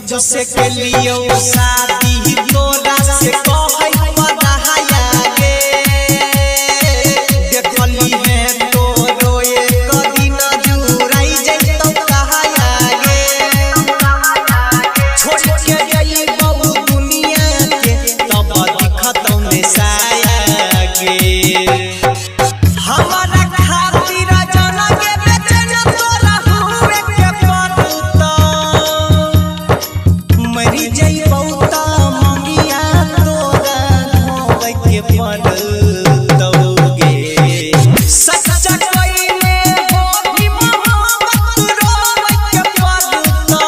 जब से के लियो शादी तोरा से कहै पढ़ाया गे देखली है तोरो एक दिन जुराई जैतौ कहाया गे छोड़ के गई बहु दुनिया के तब दिखतौ ने साया गे हमारा खातिर जाना के बेचैन तोरा हुए के पड़ता मरी जइबौ त मंगिया तोरा धोबै के पड़तौ गे सच्चा कइले हो भी मोहब्बत रोबै के पड़तौ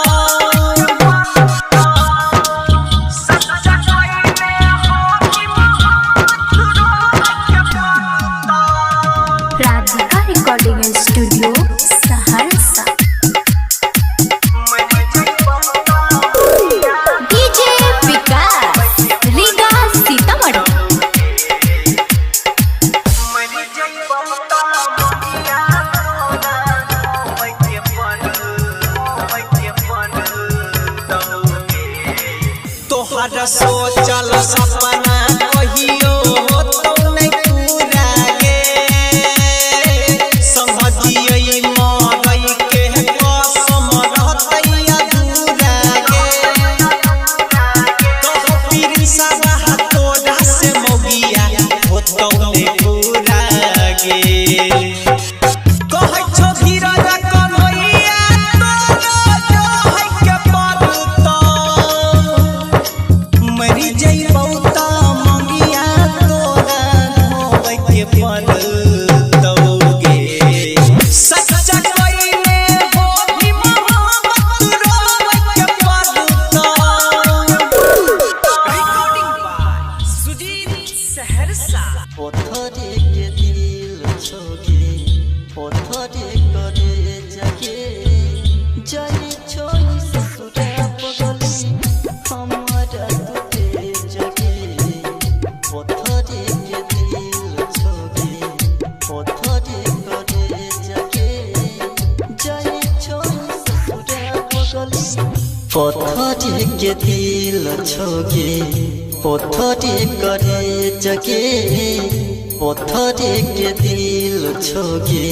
सच्चा कइले हो भी मोहब्बत रोबै के पड़तौ। Radhika recording studio Saharsa. DJ Vikas Riga Sitamarhi. तोहर सोचल सपना कहियो होतौ नै पूरा गे समझियै मरै के कसम रहतै अधूरा गे कह प्रिंसवा तोरा से मौगिया होतौ नै पूरा गे कहै छौ धीरज कन्हैया तोरा जोहै के पड़तौ मरि जइबौ त मंगिया तोरा धोबै के पड़तौ गे सच्चा कइले हो भी मोहब्बत रोबै के पड़तौ। Recording by Sujit Saharsa. पत्थरे के दिल छोगे पत्थरे करे जगे जाई छोई ससुरा पगली हमारा तुते जगे पत्थरे के दिल छोगे पत्थरे करे जगे जाई छोई ससुरा पगली पत्थरे के दिल छोगे पत्थरे करे जगे पत्थरे के दिल छोगे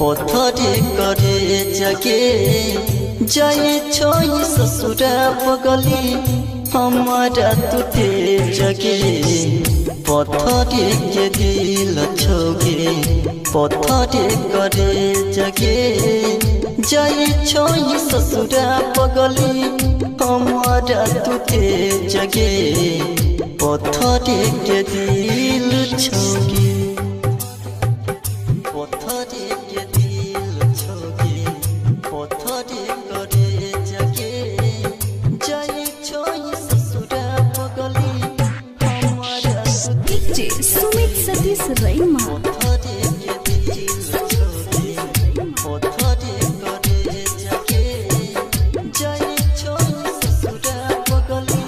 पत्थरे करे जगे जाई छोई ससुरा पगली हमारा तुते जगे पत्थरे के दिल छोगे पत्थरे करे जगे जाई छोई ससुरा पगली हमारा तुते जगे पत्थरे के दिल छोगे पत्थरे के दिल छोगे पत्थरे करे जगे जाई छोई ससुरा पगली हमारा तुते डीजे सुमित सतीश रैमा। पत्थरे के दिल छोगे पत्थरे करे जगे जाई छोई ससुरा पगली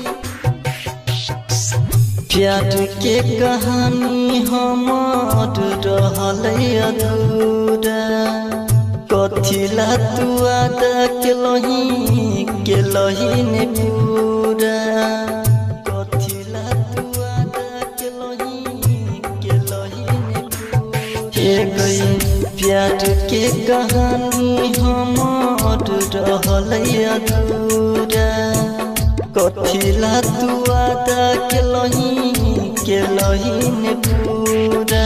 प्यार के कहानी हमार रहल अधूरा कथिला तू आदा केलही केलही ने पूरा कथिला तू आदा केलही केलही ने पूरा हे गई प्यार के कहानी हमार रहल अधूरा कथिला तू आदा केलही केलही ने पूरा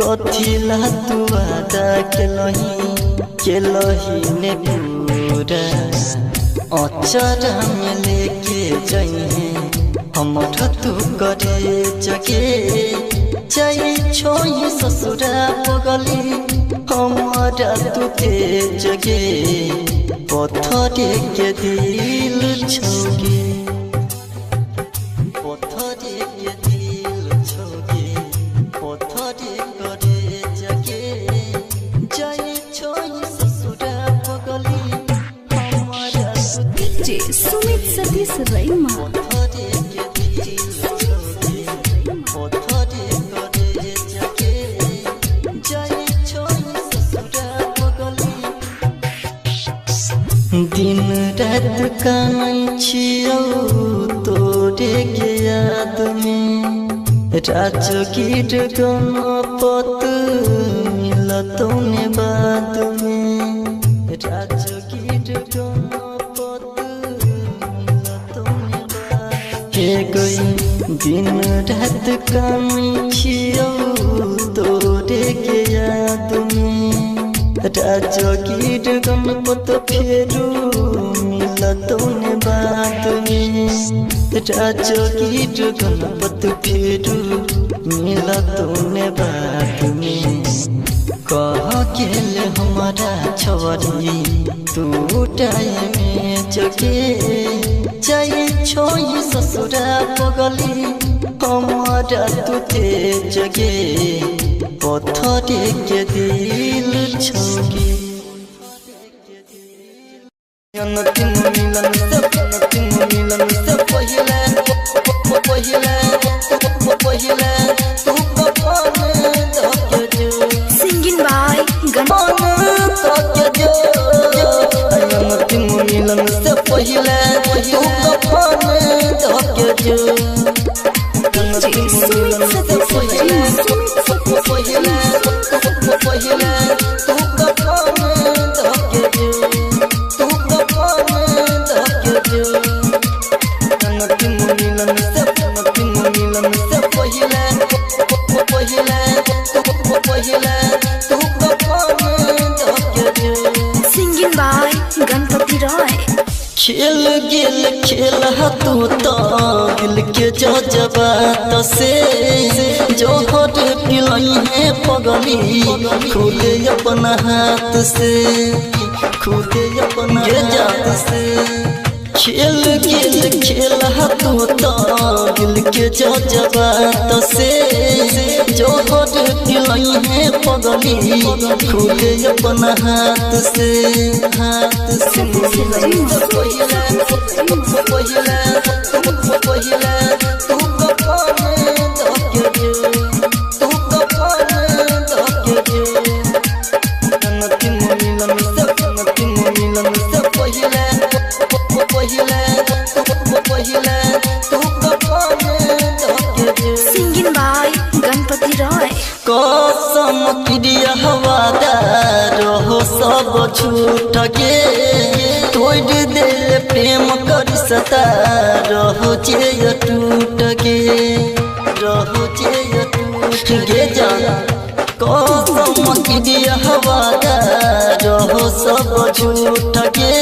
कथिला तू आदा केलही केलही ने पूरा अचरा में लेके जइहे हमर तू करे जगे जाई छोई ससुरा पगली हमारा तुते जगे पत्थरे के दिल छोगे पत्थरे के दिल छोगे पत्थरे करे जगे जाई छोई ससुरा पगली हमारा तुते डीजे सुमित सतीश रैमा। पत्थरे के दिल छोगे पत्थरे करे जगे जाई छोई ससुरा पगली। दिन रात कानै छियौ तोरे के याद में, राजगीर गणपत मिलतौ ने बाद में, राजगीर गणपत मिलतौ ने बाद के गई। दिन रात कानै छियौ तोरे के याद में, राजगीर गणपत फेरू मिलतौ ने बाद में, राजगीर गणपत फेरू मिलतौ ने बाद में। कह गेल हमारा छवरी तू टाइम जगे, जाइ छोई ससुरा पगली हमारा तू जगे, पत्थर के दिल छोगे। अंतिम मिलन से अंतिम मिलन से पहिले पहिले पहिले तू कफन धके जो। सिंगिंग बाय धके जो। अंतिम मिलन से पहिले तू कफन धके जो। अंतिम मिलन से पहिले पहिले पहिले तू कफन धके जो, तू कफन धके जो। अंतिम मिलन से अंतिम मिलन से पहिले पहिले पहिले तू कफन धके जो। Singing by Ganpati Roy. खेल गेल खेल तू तो दिल के जज्बात से, जोहर पिलाई है पगली खुद अपना हाथ से, खुद अपना हाथ से। खेल गेल खेल तू तो दिल के जज्बात से, जोहर पिलाई है पगली खुद अपना हाथ से, हाथ से। पहिले पहिले पहिले तू कफन धके जो, तू कफन धके जो। अंतिम मिलन से अंतिम मिलन से पहिले पहिले पहिले तू कफन धके जो। Singing by Ganpati Roy. कसम क्रिया हवादार हो सब झूठ गे, तोड़ दे प्रेम कर सता रहो जे टूट गे, रहो जे टूट गे। जा कसम क्रिया हवादार हो सब झूठ गे,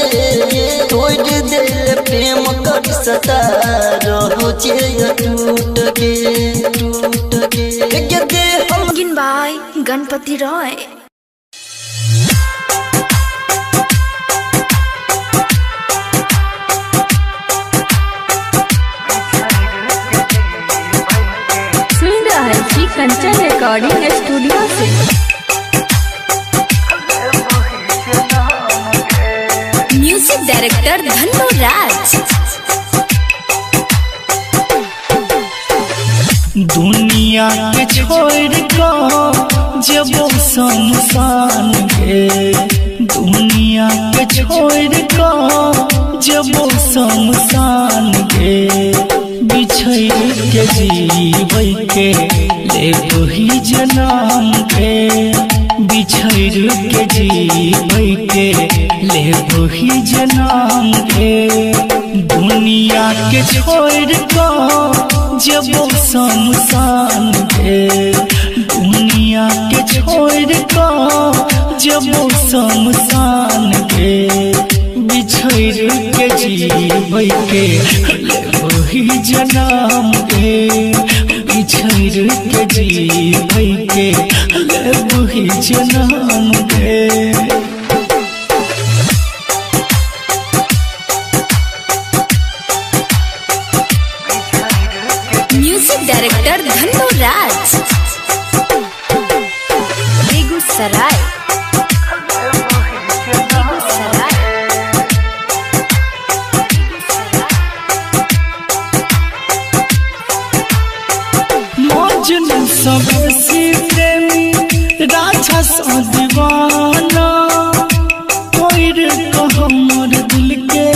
तोड़ दे प्रेम कर सता रहो जे टूट गे, टूट गे। Singing by Ganpati Roy. सुन रहल छी कंचन रिकॉर्डिंग स्टूडियो से। Music director Dhanu Raj. दुनिया के छोड़ को जब शमशान गे, दुनिया के छोड़ को जब शमशान गे, बिछड़ के जीवै के लेबही जनम के, बिछड़ के जीवै के लेबही जनम के। दुनिया के छोड़ को जब शमशान गे, दुनिया के छोड़ को जब शमशान गे, बिछड़ के जीवै के लेबही जनम के, बिछड़ के जीवै के लेबही जनम के। म्यूजिक डायरेक्टर धनु राज, बेगूसराय। बेगूसराय। मजनू सब प्रेमी राधा सा दीवाना, को हमर दिल के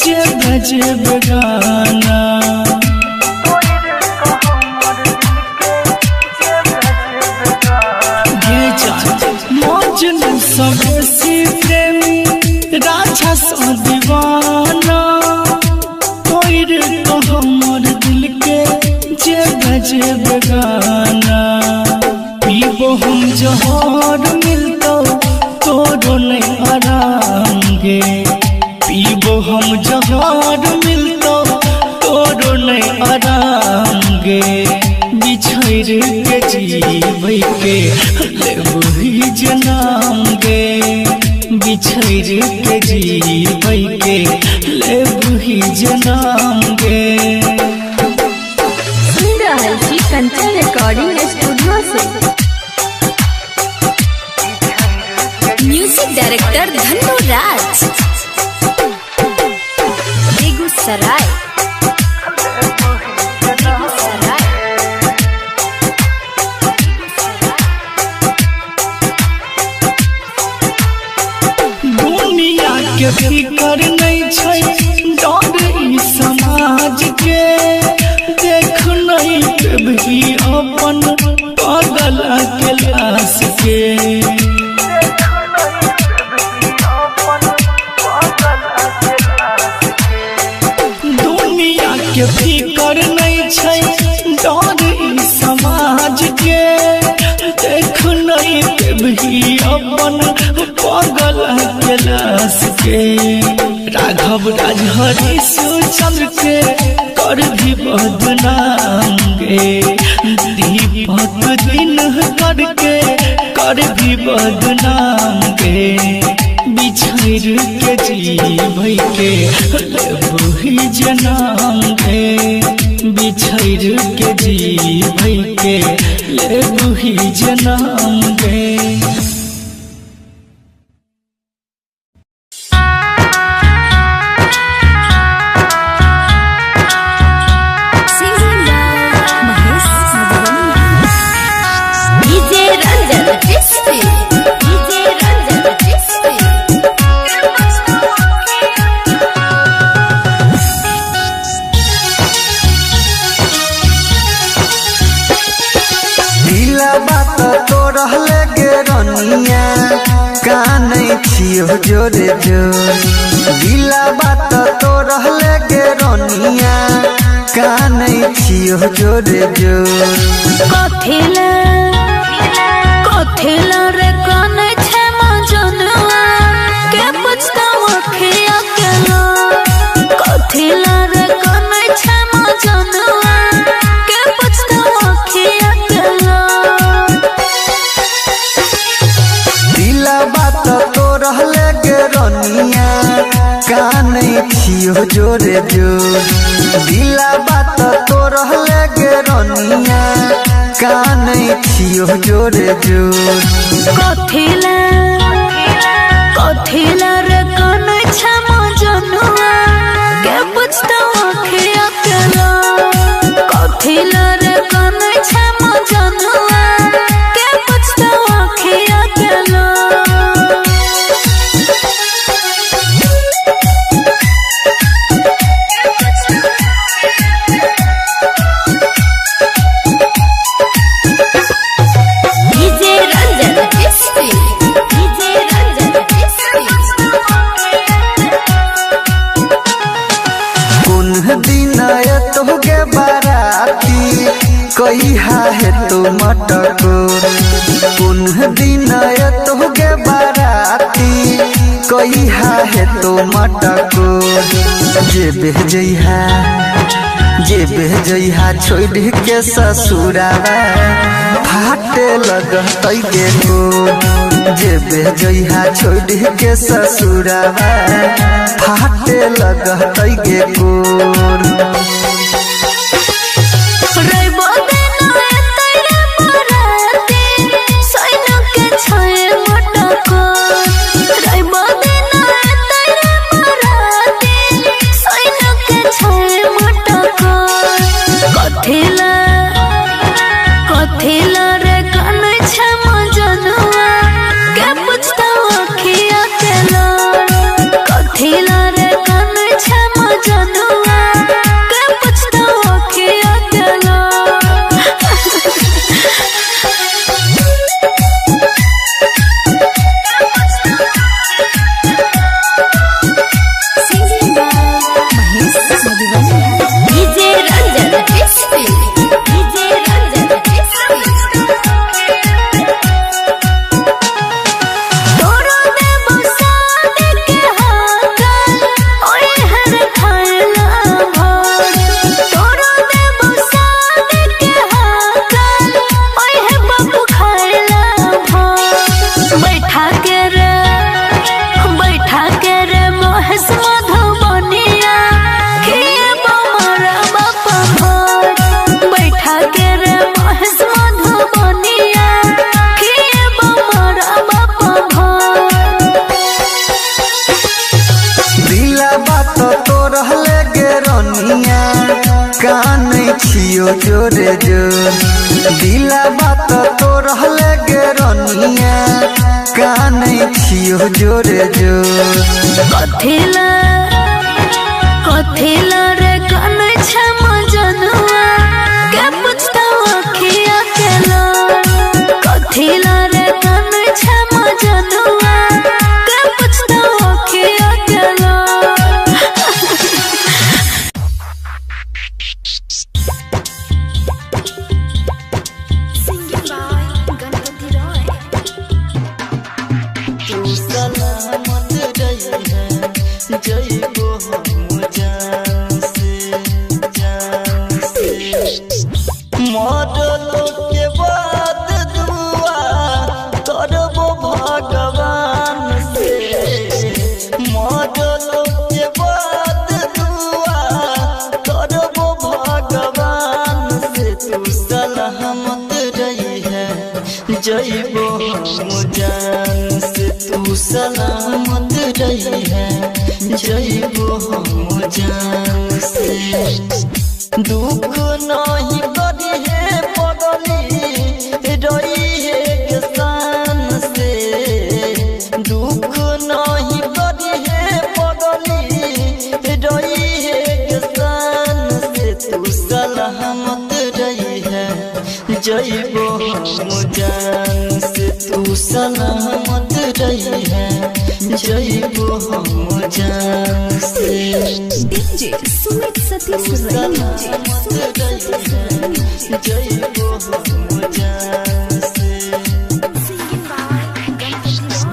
जे बजे बेगाना। गे जान मजनू सब बेसी प्रेमी राजा सा दीवाना। तोड़ को हमर दिल के जे बजे बेगाना। पीबो हम जहर मिलतो तोरो नहीं आराम गे। पीबो हम जहर मिलतो तोरो नहीं आराम गे। बिछड़ के जीवै के लेबही जनाम गे। बिछड़ के जीवै के लेबही जनाम गे। सुन रहल छी कंचन रिकॉर्डिंग स्टूडियो से। Music director Dhannu Raj, Begusarai. Begusarai. दुनिया के फिकर नहीं छै डर ई समाज के। देख नहीं कभी अपन पागल के लाश के। दुनिया के फिकर नहीं छै डर ई समाज के। देख नहीं कभी अपन पागल के लाश के। राघव राज हरीश चंद्र के कर भी बदनाम गे। दीपक दिन करके कर भी बदनाम गे। बिछड़ के जीवै के लेबही जनाम गे। बिछड़ के जीवै के लेबही जनाम गे। Singing by Mahesh Madhubani. DJ Ranjan Crispy. DJ Ranjan Crispy. दिला बात तो रहले गे रनिया कानै छियो जोरे जोर। दिला बात तो रहले गे रनिया कानै छियो जोरे जोर। कथिला कथिला रे कानै छै मजनुआ के पुछतौ अखिया केना। कथिला रे कानै छै मजनुआ के पुछतौ अखिया केना। दिला बात तो रहले गे रनिया कानै छियो जोरे जोर। दिला बात तो रहले गे रनिया कानै छियो जोरे जोर। कथिला कथिला रे कानै छै मजनुआ के पुछतौ अखिया केना। कथिला रे कानै छै मजनुआ के पुछतौ अखिया केना। DJ Ranjan Crispy. DJ Ranjan Crispy. कोन दिन एतो गे बाराती कहिया हेतो मटको। कोन दिन एतो गे बाराती कहिया हेतो मटको। जेबे जइहा जेबे जइहा छोड़ के ससुरावा फाटे लगतै गे कोर। जेबे जइहा छोड़ के ससुरावा फाटे लगतै गे कोर। रैबो दिन एतै रे बराती सैन के छै मटको। रैबो दिन एतै रे बराती सैन के छै मटको। कथिला कथिला रे कानै छै मजनुआ के पुछतौ अखिया केना। बात तो रहले गे रनिया कानै छियो जोरे जोर। दिला बात तो रहले गे रनिया कानै छियो जोरे जोर। कथिला कथिला रे कानै छै मजनुआ के पुछतौ अखिया के लोर। कथिला रे कानै छै मजनुआ के पुछतौ अखिया के लोर। Singing by Ganpati Roy. तू सलामत रही है जइबो हम जान से जान से। मरलो के बाद दुआ करबो भगवान से। मरलो के बाद दुआ करबो भगवान से। तू सलामत रही है जइबो हम जान से। तू सलामत रही है जइबो हम जान से। दुख नहीं करी है पगली रही है शान से। दुख नहीं करी है पगली रही है शान से। तू सलामत रही है जइबो हम जान से। तू सलामत रही है जइबो हम जान से। DJ Sumit Satish सलामत रही है जइबो हम जान से। Singing by Ganpati Roy.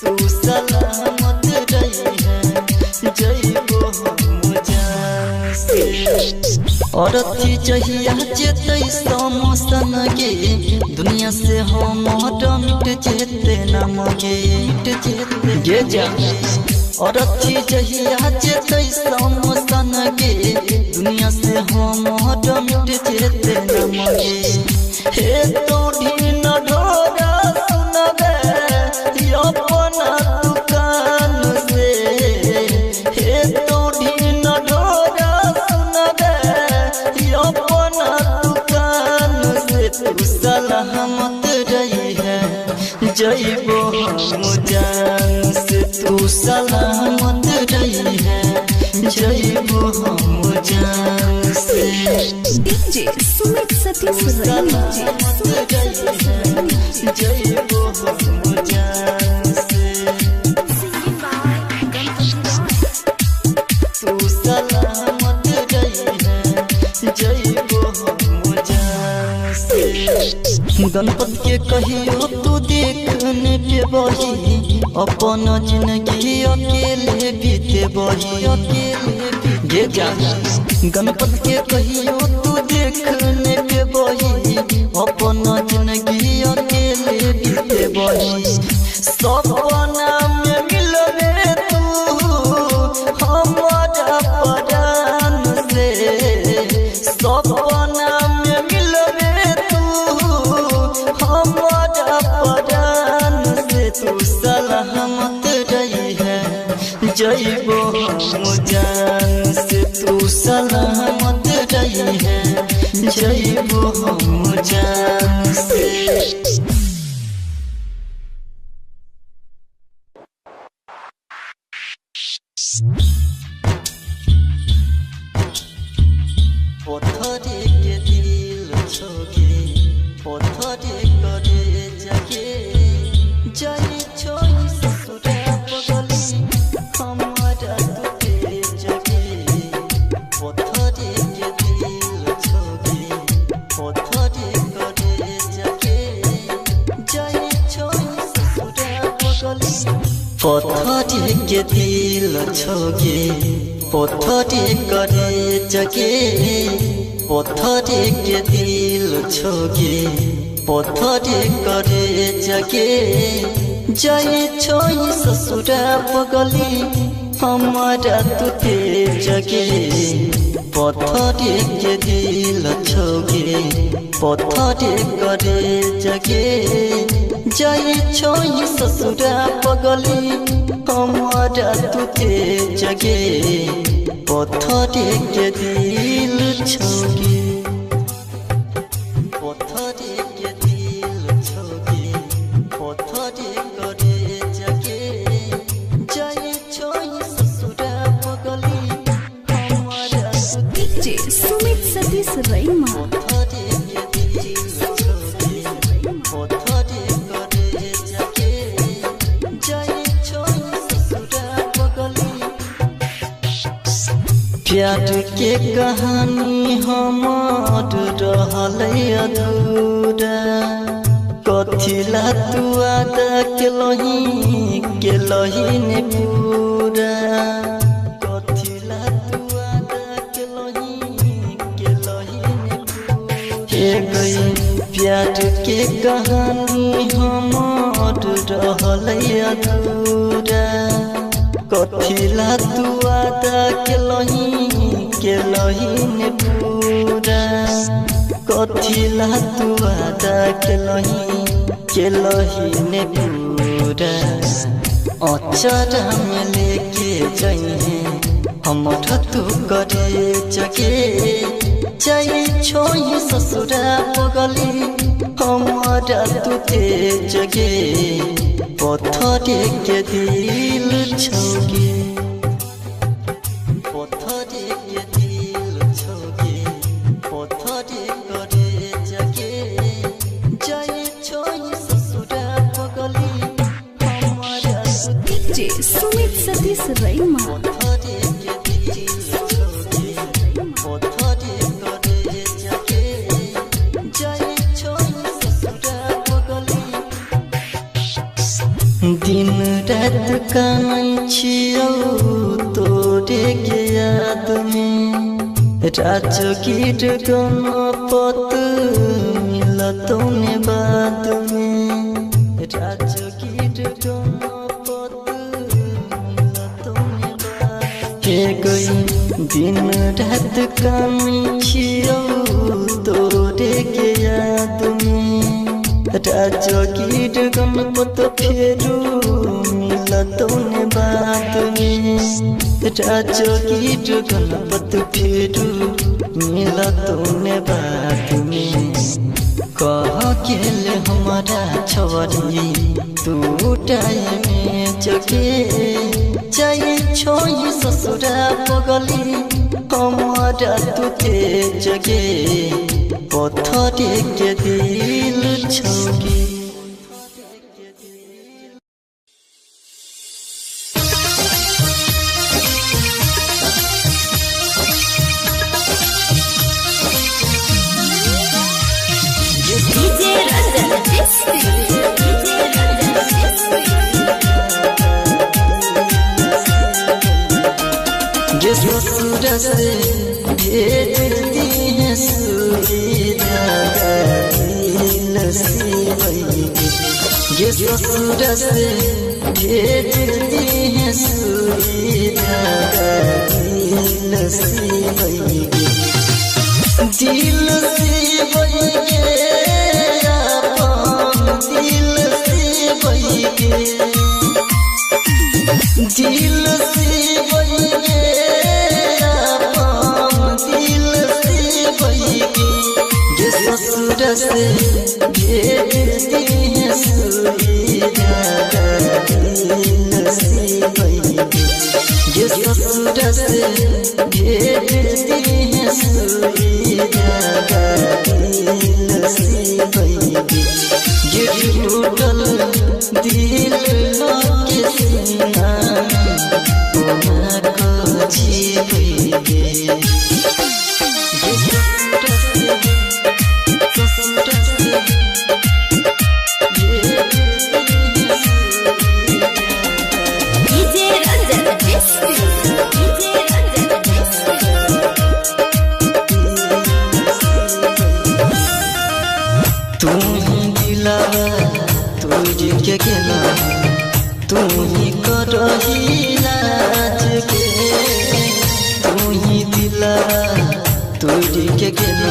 तू सलामत रही है जइबो हम जान से। औरत जहिया जेतै समसन गे दुनिया से हम मिट जेते नाम गे मिट जेते गे जा। औरत जहिया जेतै समसन गे दुनिया से हम मिट जेते नाम गे। हे तोड़ी न ढोरा सुनबे अपना दुकान से। हे तोड़ी न ढोरा सुनबे अपना दुकान से। तू सलामत रही है जइबो हम जान से। तू सलामत रही है जइबो हम जान से। DJ Sumit Satish सलामत रही है जइबो हम जान से। Singing by Ganpati Roy. तू सलामत रही है जइबो हम जान से। गणपति के कहियो तू देखने पे बही अपन जिंदगी अकेले बीते बही अकेले गे जा। गणपति के कहियो तू देखने पे बही अपन जिंदगी अकेले बीते बही। सपना में मिलबे तू हमारा परान से। सपना में मिलबे तू हमारा परान से। तू सलामत रही है जइबो हम जान से। तू सलामत रही है जइबो हम जान से। पत्थरे के दिल छोगे पत्थरे करे जागे जाई छोई ससुरा पगली हमारा तुते जगे। पत्थरे के दिल छोगे पत्थरे करे जागे जाई छोई ससुरा पगली। पत्थरे के दिल छोगे पत्थरे करे जगे पत्थरे के दिल छोगे पत्थरे करे जगे जाई छोई ससुरा पगली हमारा तू जगे पत्थर के दिल छोगे पत्थर करे जगे जाई छोई ससुरा पगली हमारा तू जगे पत्थर के दिल छोगे पत्थर के दिल छोगे पत्थर करे जगे जाई छोई ससुरा पगली हमारा डीजे सुमित सतीश रैमा। प्यार के कहानी हमार रहल अधूरा कथिला तू आदा केलही केलही ने पूरा कथिला तू आदा केलही केलही ने पूरा हे गई प्यार के कहानी हमार रहल अधूरा कथिला तू आदा केलही केलही ने पूरा कथिला तू आदा केलही केलही ने पूरा अचरा में लेके जाइहे हमर तू करे जगे जाई छोई ससुरा पगली हमारा तू जगे पत्थर के दिल छोगे पत्थर के दिल छोगे पत्थर करे जगे जाई छोई ससुरा पगली हमारा डीजे सुमित सतीश रैमा। पत्थर के दिल छोगे पत्थर करे जगे जाई छोई ससुरा पगली दिन रात कानै छियौ तोरे के याद में राजगीर गणपत मिलतौ ने बाद में राजगीर गणपत मिलतौ ने बाद हे गई दिन रात कानै छियौ तोरे के याद में राजगीर गणपत फेरू मिलतौ ने बाद में राजगीर गणपत फेरू मिलतौ ने बाद में कह गेल हमारा छोरी तू टाइम में जगे जाई छोई ससुरा पगली हमारा तू जगे पत्थर के दिल छोगे। डीजे रंजन डीजे रंजन गे ससुर से भेज दी है सुविधा दिल सिवैगे गे ससुर से भेज दी है सुविधा दिल सिवैगे दिल सिवैगे अपन दिल सिवैगे दिल सिवैगे अपन दिल सिवैगे गे ससुर से भेज दी है सुविधा दिल सिवैगे गे ससुर से भेज दी है सुविधा दिल सिवैगे गे टूटल दिल के सीना कोना को जीवैगे गे ससुर से डीजे रंजन डीजे रंजन तू ही दिलावा तू के गेला तू ही करही लाज के गेलो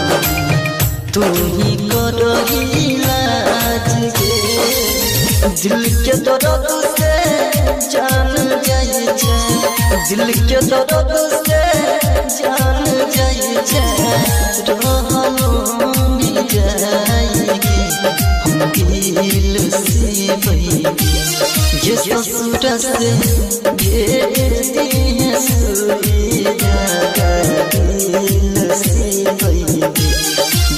तू ही करही लाज गे। दिल के दर्द से जान जाय छै, दिल के दर्द से जान जाय छै, रहलो नहीं जाएगी हम दिल से बही। ये ससुर से भेज दिए सुई धागा दिल से बही।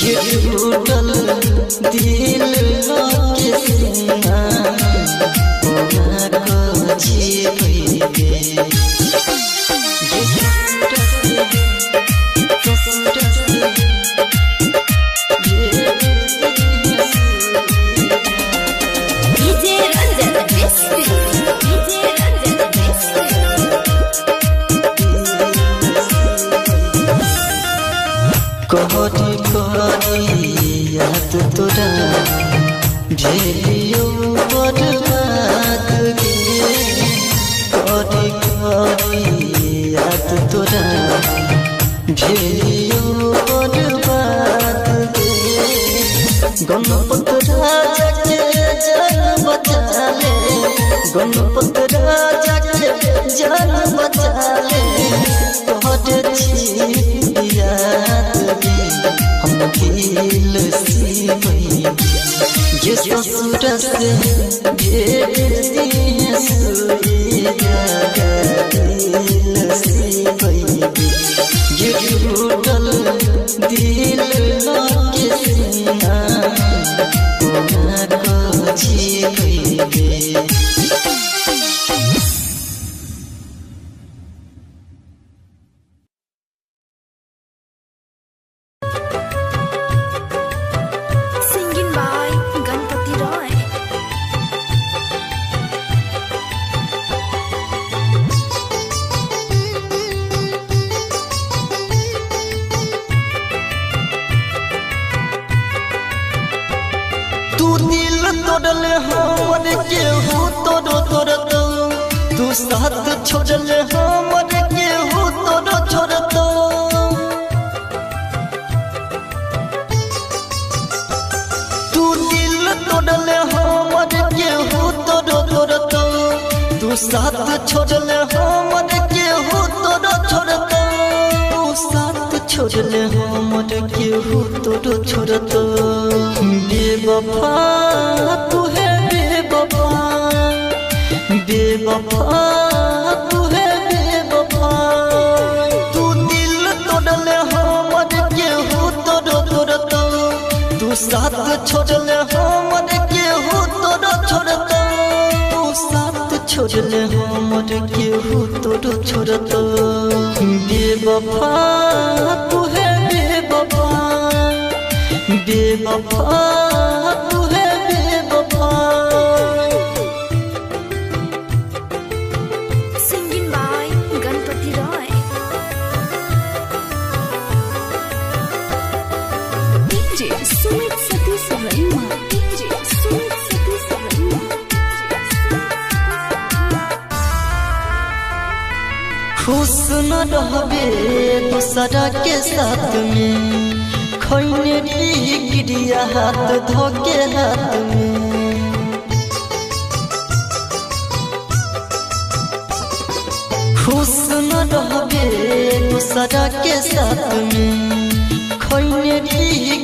ये टूटल दिल के सीना कोना को जीवे। कहरी कहरी याद तोरा भेलियो बर्बाद गे। कहरी कहरी याद तोरा भेलियो बर्बाद गे। गणपत राजा के जान बचा ले, गणपत राजा के जान बचा ले, तोहर छी याद गे हम दिल से बही। ये ससुर से भेज दिए सुई धागा दिल से बही। ये टूटल दिल के सीना कोना को जीवे। हमर केहू तोरो तोड़तो, तू साथ छोड़ल हमर केहू तोरो छोड़तो। तू दिल तोड़ल हमर केहू तोरो तोड़तो, तू साथ छोड़ल हमर केहू तोरो छोड़तो। तू साथ छोड़ल हमर केहू तोरो छोड़तो। बेवफा तू है बेवफा, बेवफा तू है बेवफा। तू दिल तोड़ल हमर केहू तोरो तोड़तो, तू साथ छोड़ल हमर केहू तोरो छोड़तो। तू साथ छोड़ल हमर केहू तोरो छोड़तो। बेवफा तू है बेवफा, बेवफा तू है बेवफा। Singing by Ganpati Roy. DJ Sumit Satish Raima. DJ Sumit Satish Raima. खुश न रहबे दूसरा के साथ में, खैने गिरिया हाथ धोके हाथ में। खुश न रहबे दूसरा के साथ में, खैने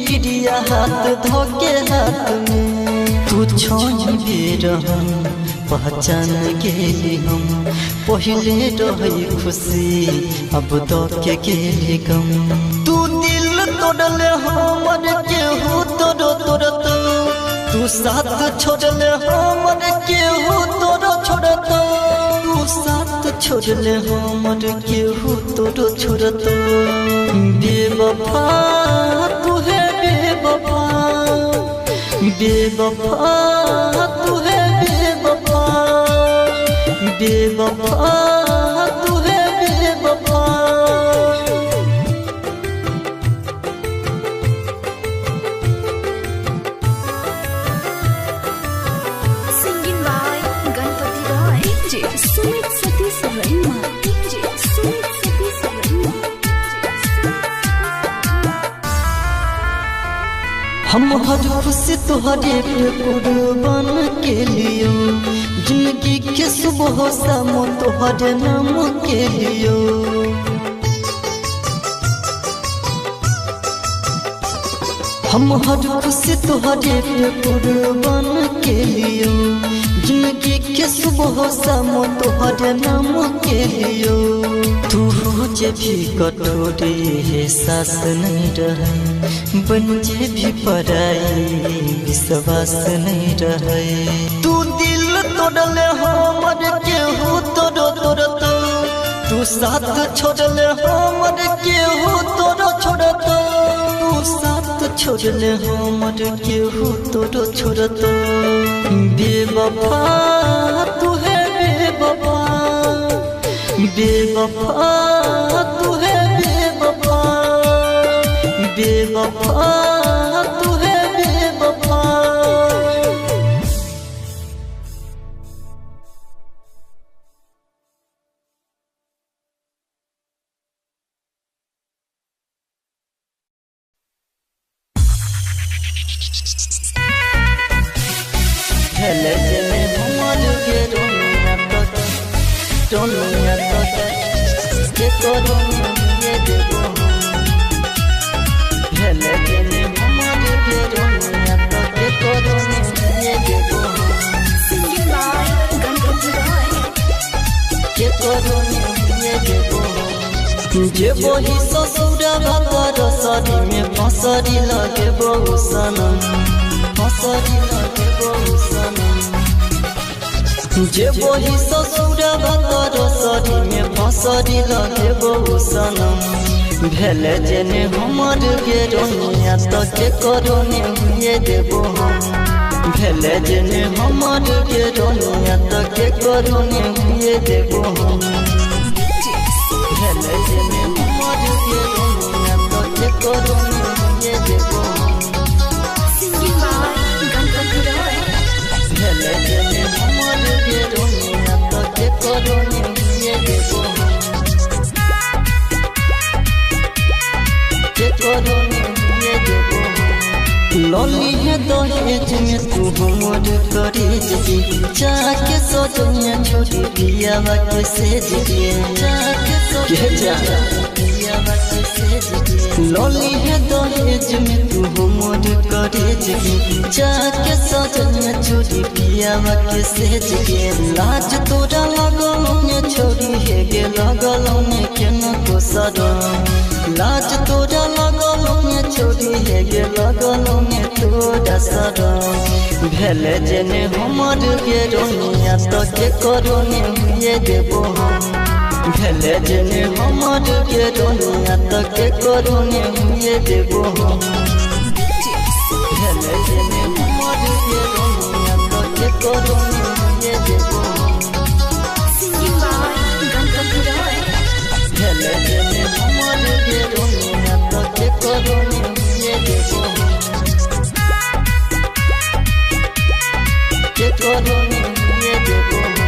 गिरिया हाथ धोके हाथ में। तू छोड़बे रहम पहचान गेली हम, पहले रही खुशी अब तो के गेली गम। तू दिल तोड़ल हमर केहू तोरो तोड़तो, तू साथ छोड़ल हमर केहू तोरो छोड़तो। तू साथ छोड़ल हमर केहू तोरो छोड़तो। बेवफा तू है बेवफा, बेवफा तू है बेवफा, बेवफा तू है बेवफा। Singing by Ganpati Roy. DJ Sumit Satish Raima. DJ Sumit Satish Raima. हम हर खुशी तोहरे पे कुर्बान के लियो, जिंदगी के सुबह शाम तोहरे नाम के लियो। हम हर खुशी तोहरे पे कुर्बान के लियो, जिंदगी के सुबह शाम तोहरे नाम के लियो। तू हो जे भी कठोरे है सास नहीं रहे, बन जे भी पराई विश्वास नहीं रहे। तू दिल तोड़ले हमर केहू तोड़ो तोड़तो, तू साथ छोड़ले हमर केहू तोड़ो छोड़तो, तू साथ छोड़ले हमर केहू तोड़ो छोड़तो। बेवफा तू है बेवफा, बेवफा तू है बेवफा, बेवफा तू है बेवफा। हेले जेने हमर के रोनिया तक, रोनिया तक के करो ये देबो। हेले जेने हमर के रोनिया तक के करो ये देबो। Singing by Ganpati Roy. के करो ये देबो। जे वही ससुरा भातर सरी में फसरी लगे बहु सनम, फसरी लगे बहु सनम। जे वही ससुरा भातर सरी में फसरी लगे बहु सनम। भेले जेने हमर के रोनिया त के करो ने हुए देबो हम। भेले जेने हमर के रोनिया त के करो ने हुए देबो हम। भेले जेने हमर के रोनिया त के करो ने हुए देबो हम। Singing by Ganpati Roy. भेले जेने हमर के रोनिया त के करो ने हुए देबो हम। के करो ने हुए देबो हम। लली है दहेज में तू हमर करेज दी, चाके सजनिया छोड़ी पियावा के सेज दी, चाके सजनिया पियावा के सेज दी। लली है दहेज में तू हमर करेज दी, चाके सजनिया छोड़ी पियावा के सेज दी। लाज तोरा लगल ने छोड़ी हे गे लगल ने केना को सदम, लाज तोरा लगल ने छोड़ी हे गे लगल ने तोरा सदम। भेले जेने हमर के रोनिया त के करो ने हुए देबो हम। भेले जेने हमर के रोनिया त के करो ने हुए देबो हम। भेले जेने हमर के रोनिया त के करो ने हुए देबो हम। Singing by Ganpati Roy. भेले जेने हमर के रोनिया त के करो ने हुए देबो हम। के करो ने हुए देबो हम।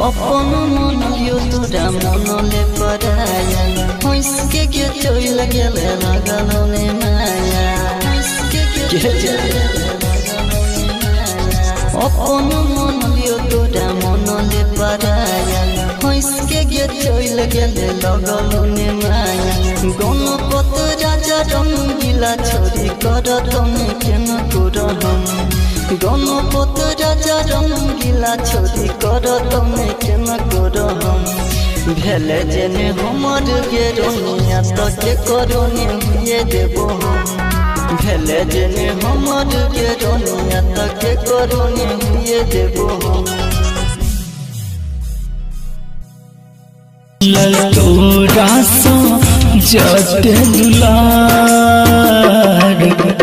अपन मन लियो तोरा मन ले पराया, हंस के के चल गेले लगल ने माया, हंस के के चल गेले लगल ने माया। अपन मन लियो तोरा मन ले पराया, हंस के के चल गेले लगल ने माया। गणपत राजा रंगीला छोड़ी कर तने केना तोरा हम। गणपत राजा रंगीला छोड़ी कर तने केना कर हम। भेले जेने हमर के रोनिया त के करो ने हुए देबो हम। भेले जेने हमर के रोनिया त के करो ने हुए देबो हम। तोरा सो जते दुलार,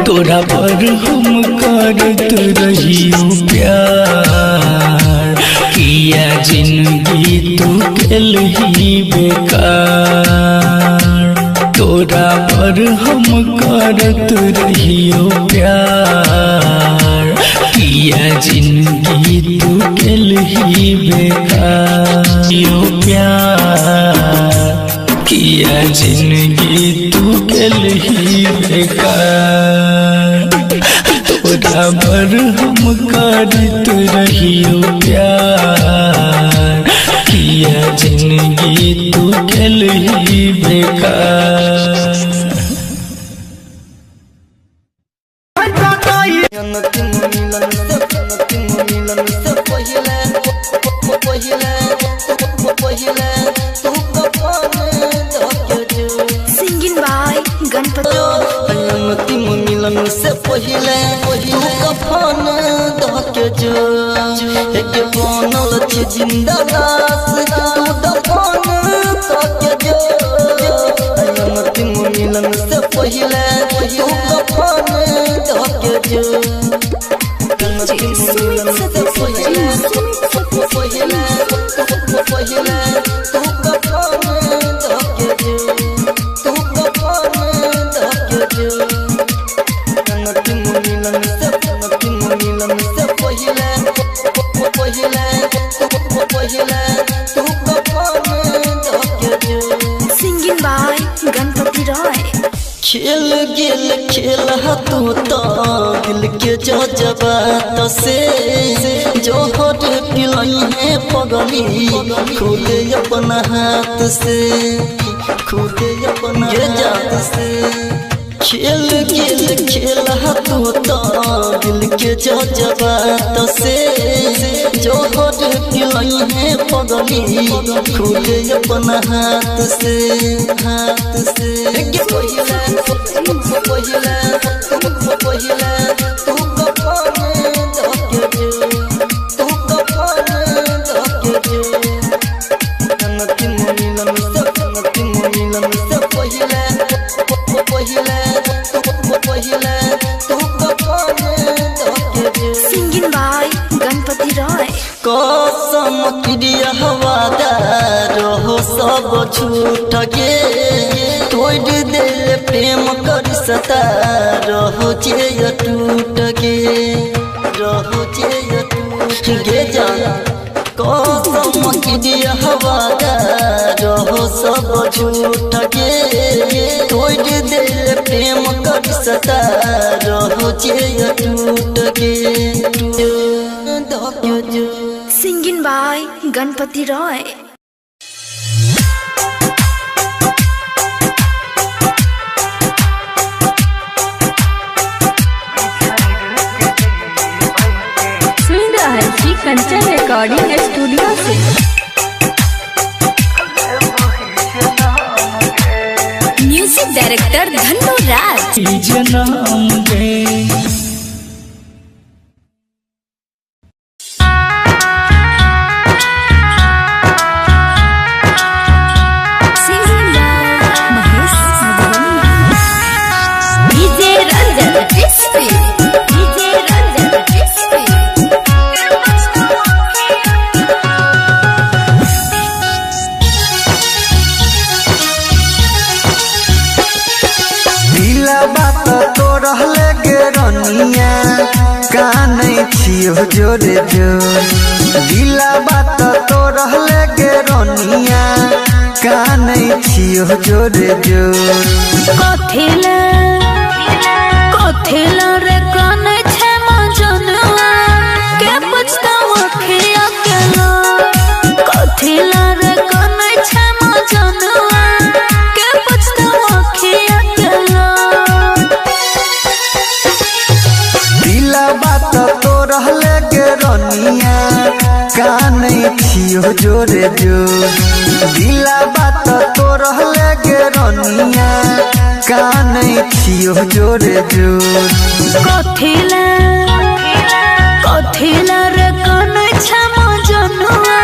तोरा पर हम करत रहियो प्यार। किया जिंदगी तू केलही बेकार, तोरा पर हम करत रहियो प्यार। किया जिंदगी तू केलही बेकार, यो प्यार। किया जिंदगी तू केलही बेकार। बराबर हम करत रहियो प्यार, किया जिंदगी तू खेलही बेकार। Singing by Ganpati. अंतिम मिलन से पहिले तू कफन धके जो, एक बनल छी जिंदा लाश तू दफन धके जो। अंतिम मिलन से पहिले तू कफन धके जो। अंतिम मिलन से पहिले पहिले पहिले तू कफन धके जो, तू कफन धके जो। अंतिम मिलन से अंतिम मिलन से पहिले पहिले पहिले तू कफन धके जो। Singing by Ganpati Roy. खेल गेल खेल तू तो दिल के जज्बात से, जोहर पिलई है पगली खुद अपना हाथ से, खुद अपना हाथ से। खेल गेल खेल तू तो दिल के जज्बात से, जोहर पिलई है पगली खुद अपना हाथ से, हाथ से। पहिले पहिले पहिले तू कफन धके जो, तू कफन धके जो। अंतिम मिलन से अंतिम मिलन से पहिले पहिले पहिले तू कफन धके जो। Singing by Ganpati Roy. कसम क्रिया हवादार हो सब झूठ गे, तोड़ दिल प्रेम कर सता रहो जे टूट गे, रहो जे टूट गे जान। कसम क्रिया हवादार हो सब झूठ गे, तोड़ दिल प्रेम कर सता रहो जे टूट गे। Singing by Ganpati Roy. सुन रहल छी कंचन रिकॉर्डिंग स्टूडियो से। म्यूजिक डायरेक्टर धन्नो राज। जन्म गे। Singing by Mahesh Madhubani. DJ Ranjan Bisfi, DJ Ranjan Bisfi. दिला बात तो रहले गे रनिया कानै छियो जोरे जोर। दिला बात तो रहले गे रनिया कानै छियो जोरे जोर। कथिला कथिला रे कानै छै मजनुआ के पुछतौ अखिया के लोर। कथिला रे कानै छै मजनुआ के पुछतौ अखिया के लोर। दिला बात तो रहले गे रनिया कानै छियो जोरे जोर। दिला बात तो रहले गे रनिया कानै छियो जोरे जोर। कथिला कथिला रे कानै छै मजनुआ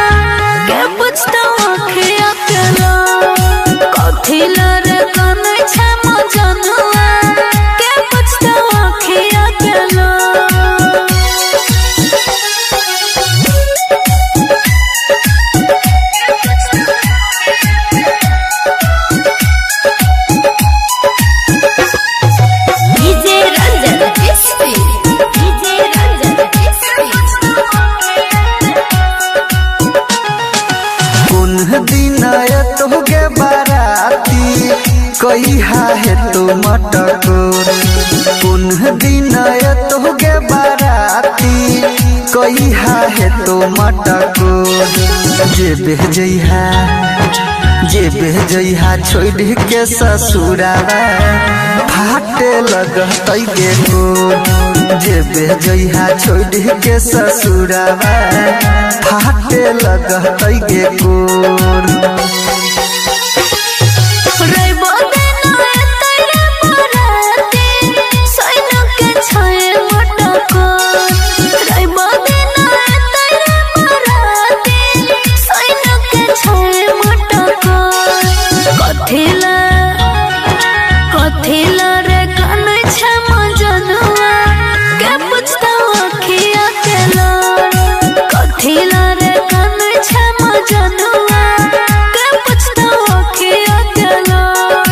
के पुछतौ अखिया के लोर। कथिला रे कानै छै मजनुआ के पुछतौ अखिया के लोर। DJ Ranjan Bisfi, DJ Ranjan Bisfi. कोन दिन एतोगे बाराती कहिया हेतो मटकोर। कोन दिन एतोगे कहिया हे तो मटको जे बेजइहा जे बेजइहा छोड़ के ससुरावा फाटे लगतै गे कोर जे बेजइहा छोड़ के ससुरावा फाटे लगतै गे कोर। कथिला रे कान छै मजनुआ के पुछता अखिया के लोर कथिला रे कान छै मजनुआ के पुछता अखिया के लोर।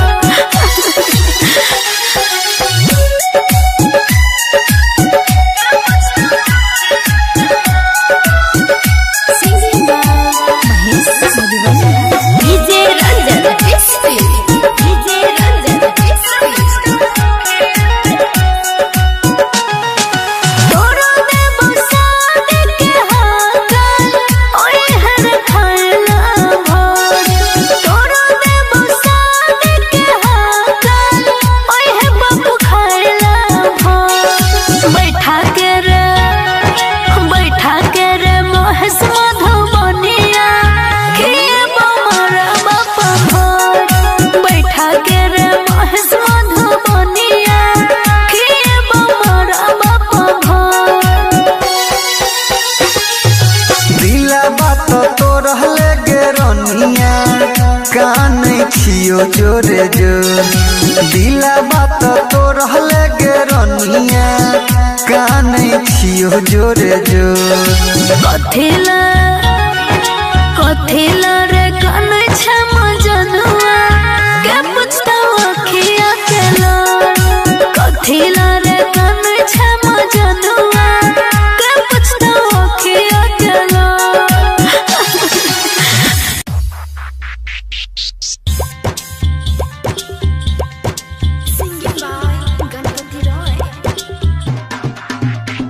Singing by Mahesh Madhubani. DJ Ranjan Biswi. DJ Ranjan Biswi. तोरो देबो साद के हाकल ओए हर खाना भोर तोरो देबो साद के हाकल ओए है बाबू खाना भोर बैठा के रे महेश मधुबनिया खेबो मोरा बाप भोर बैठा के रे महेश मधुबनिया खेबो मोरा बाप भोर। दिला बात तो रहले गे रनिया कान छियो जोरे जोर दिला बात तो रहले गे रनिया कान छियो जोरे जोर। कथिला कथिला रे कान छै मजनुआ के पुछता अखिया के लोर कथिला रे कान छै मजनुआ के पुछता अखिया के लोर। Singing by Ganpati Roy.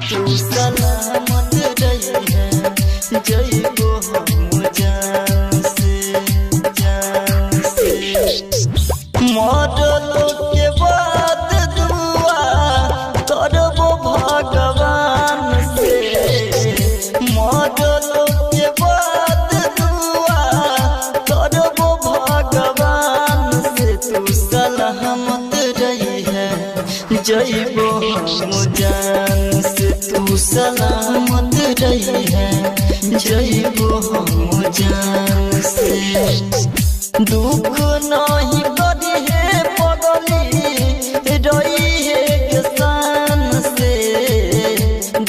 तू सलामत रहिहे जइबो हम जान से जान से मरल के बाद दुआ करबो भगवान से मरल के बाद दुआ करबो भगवान से तू सलामत रहिहे जइबो हम जान से तू सलामत रहिहे जइबो हम जान से दुख नहीं करिहे पगली रहिहे के शान से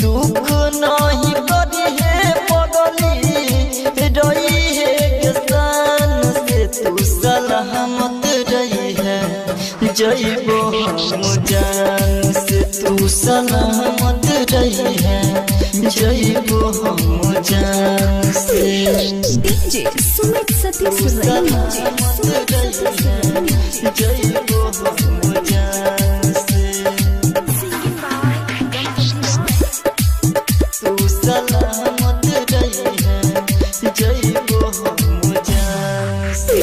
दुख नहीं करिहे पगली रहिहे के शान से तू सलामत रहिहे जइबो हम जान से तू सलामत रहिहे जइबो हम जान से DJ Sumit Satish Raima. सलामत रहिहे जइबो हम जान से Singing by Ganpati Roy. तू सलामत रहिहे जइबो हम जान से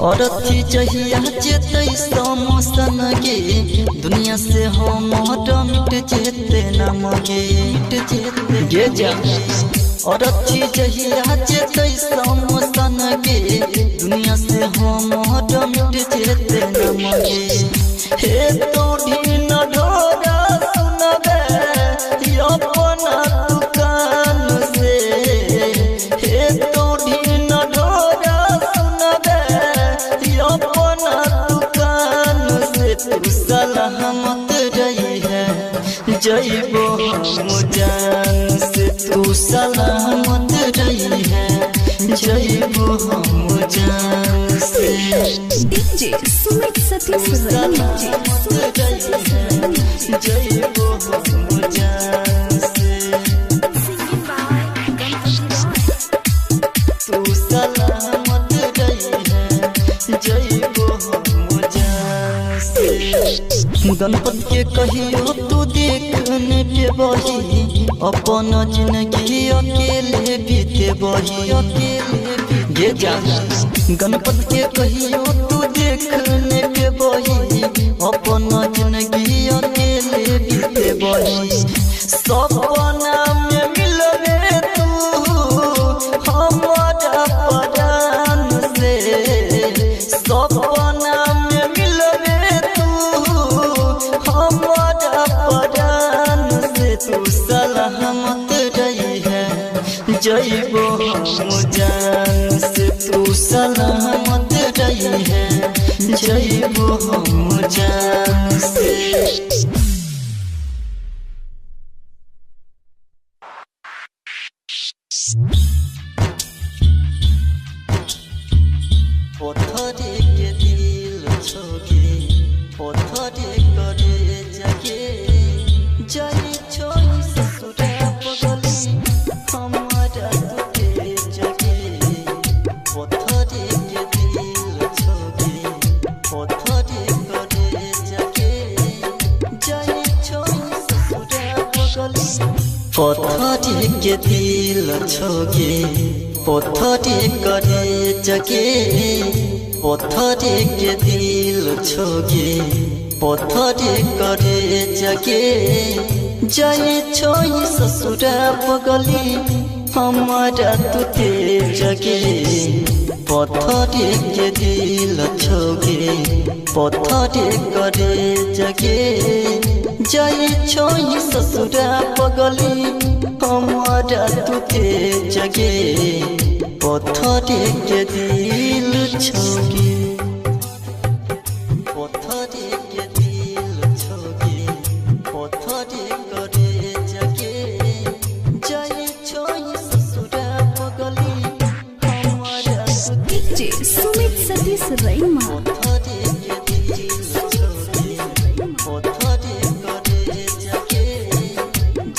औरथी जहिया जेतै समसन गे दुनिया से हम मिट जेते नाम गे मिट जेते गे जा औरथी जहिया जेतै समसन गे दुनिया से हम मिट जेते नाम गे हे तो ढीन ढोरा सुनबे अपना दुकान से हे तो ढीन ढोरा सुनबे अपना दुकान से तू सलामत रहिहे जइबो हम जान से तू सलामत रहिहे जइबो हम जान से DJ Sumit Satish Raima. सलामत रहिहे जइबो हम जान से Singing by Ganpati Roy. तू सलामत रहिहे जइबो हम जान से गणपति के कहियो तू देख देख ने पेबही अपन जिंदगी अकेले बीतेबही अकेले गे जान गणपत के कहियो तू देख ने पेबही अपन जिंदगी अकेले बीतेबही सपना में मिलबे तू हमारा परान से सपना में मिलबे तू हमारा परान से तू सलामत रही है जइबो हम जान से तू सलामत रही है जइबो हम जान से। पत्थरे के दिल छोगे पत्थरे करे जगे जाई छोई ससुरा पगली हमारा तुके जगे पत्थरे के दिल छोगे पत्थरे करे जगे जाई छोई ससुरा पगली पत्थरे के दिल छोगे पत्थरे करे जगे पत्थरे के दिल छोगे पत्थरे करे जगे जाई छोई ससुरा पगली हमारा तुते जगे पत्थरे के दिल छोगे पत्थरे करे जगे जाई छोई ससुरा पगली हमारा तुते जगे पत्थरे के दिल छोगे पत्थरे के दिल छोगे पत्थरे करे जगे जाई छोई ससुरा पगली हमारा डीजे सुमित सतीश रैमा पत्थरे के दिल छोगे पत्थरे करे जगे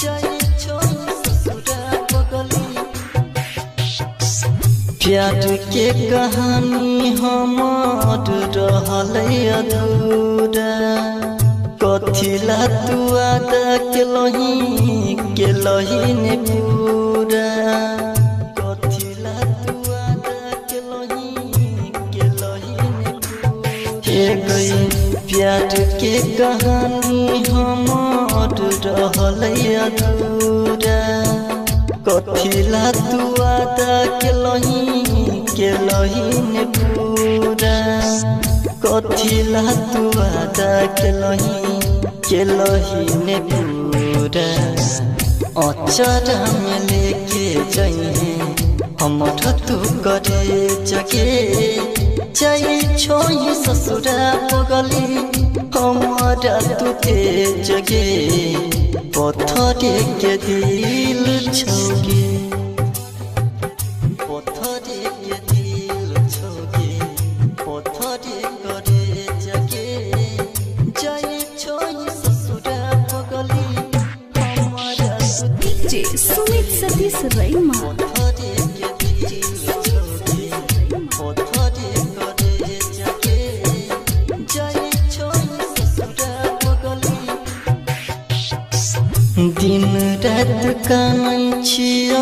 जाई छोई ससुरा पगली प्यार के कहानी हमार रहलै अधूरा कथिला तू आदा केलही केलही ने पूरा कथिला तू आदा केलही केलही ने पूरा हे गई प्यार के कहानी हमार रहलै अधूरा कथिला तू आदा केलही केलही ने पूरा कथिला तू आदा केलही केलही ने पूरा अचरा में लेके जइहे हमर तू करे जगे जाई छोई ससुरा पगली हमारा तुते जगे पत्थरे के दिल छोगे पत्थरे के दिल छोगे पत्थरे करे जगे जाई छोई ससुरा पगली हमारा डीजे सुमित सतीश रैमा पत्थरे के दिल छोगे पत्थरे करे जगे जाई छोई ससुरा पगली दिन रात कानै छियौ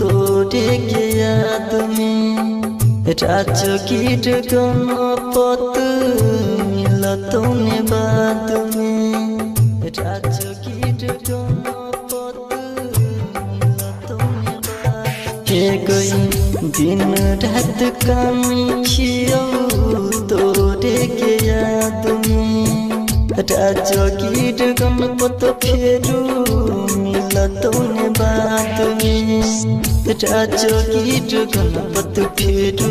तोरे के याद में राजगीर गणपत मिलतौ ने बाद में राजगीर गणपत मिलतौ ने बाद हे गई दिन रात कानै छियौ तोरे के याद में राजगीर गणपत फेरू मिलतौ ने बाद में राजगीर गणपत फेरू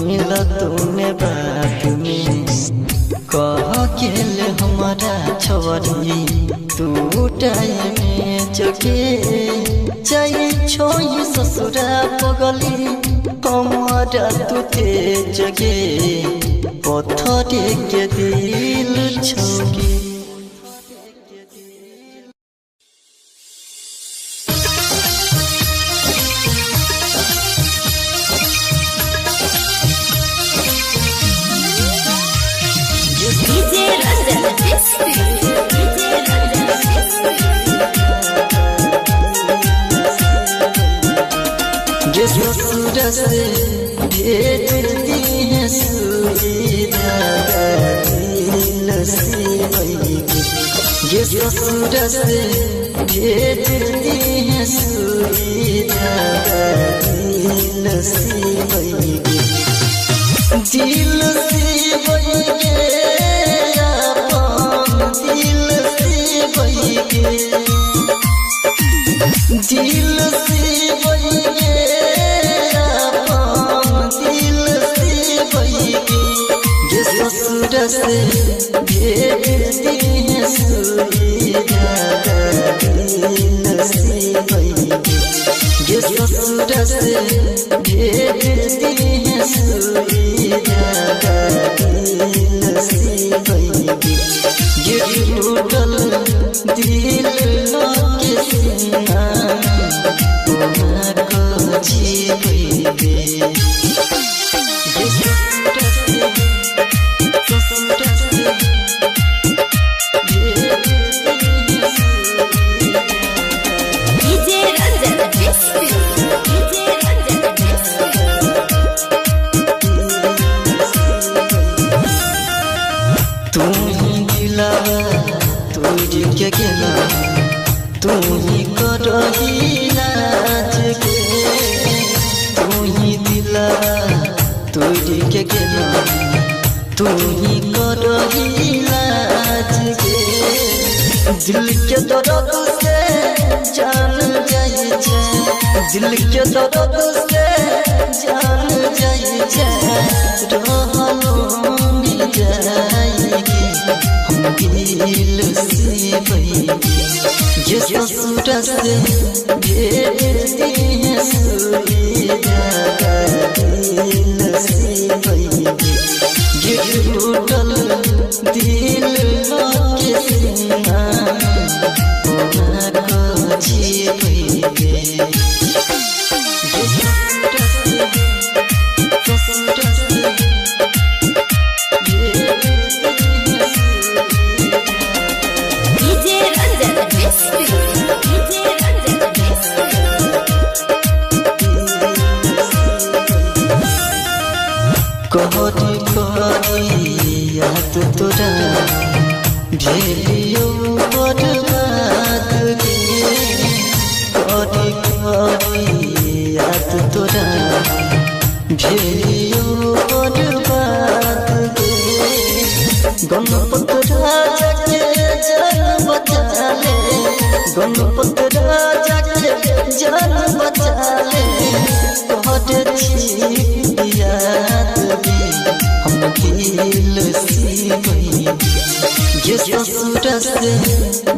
मिलतौ ने बाद में कह गेल हमारा छोरी तू टाइम में जगे जाई छोई ससुरा पगली हमारा तुते जगे पत्थरे के दिल छोगे। डीजे रंजन से भेज दी है सुई धागा दिल सिबैगे। गे ससुर से भेज दी है सुई धागा दिल सिबैगे। दिल सिबैगे अपन दिल सिबैगे। दिल सिबैगे अपन दिल सिबैगे। गे ससुर से भेज दी है सुई धागा दिल सिबैगे। गे ससुर से भेज दी है सुई धागा दिल सिबैगे। गे टूटल दिल के सीना कोना को जीबैगे। गे ससुर से भेज दी है सुई धागा। DJ Ranjan Bisti, DJ Ranjan Bisti. तू ही दिलावा तोड़ के गेला, तू ही करही लाज के। तू ही दिलावा तोड़ के गेला, तू ही करही लाज के। दिल के दर्द से जान जाइ छै, दिल के दर्द से जान जाइ छै। रहलो मिल जाएगी हम दिल सिबैगे। गे ससुर से भेज दी है सुई धागा दिल सिबैगे। गे टूटल दिल के सीना कोना को जीबैगे। गे ससुर से भेज दी है सुई धागा। DJ Ranjan Bisti, DJ Ranjan Bisti. कहरी कहरी याद तोरा भेलियो बर्बाद गे। कहरी कहरी याद तोरा भेलियो बर्बाद गे। गणपत राजा के जान बचा ले, गणपत राजा के जान बचा ले। कहर छी याद गे हम दिल सिबैगे। गे ससुर से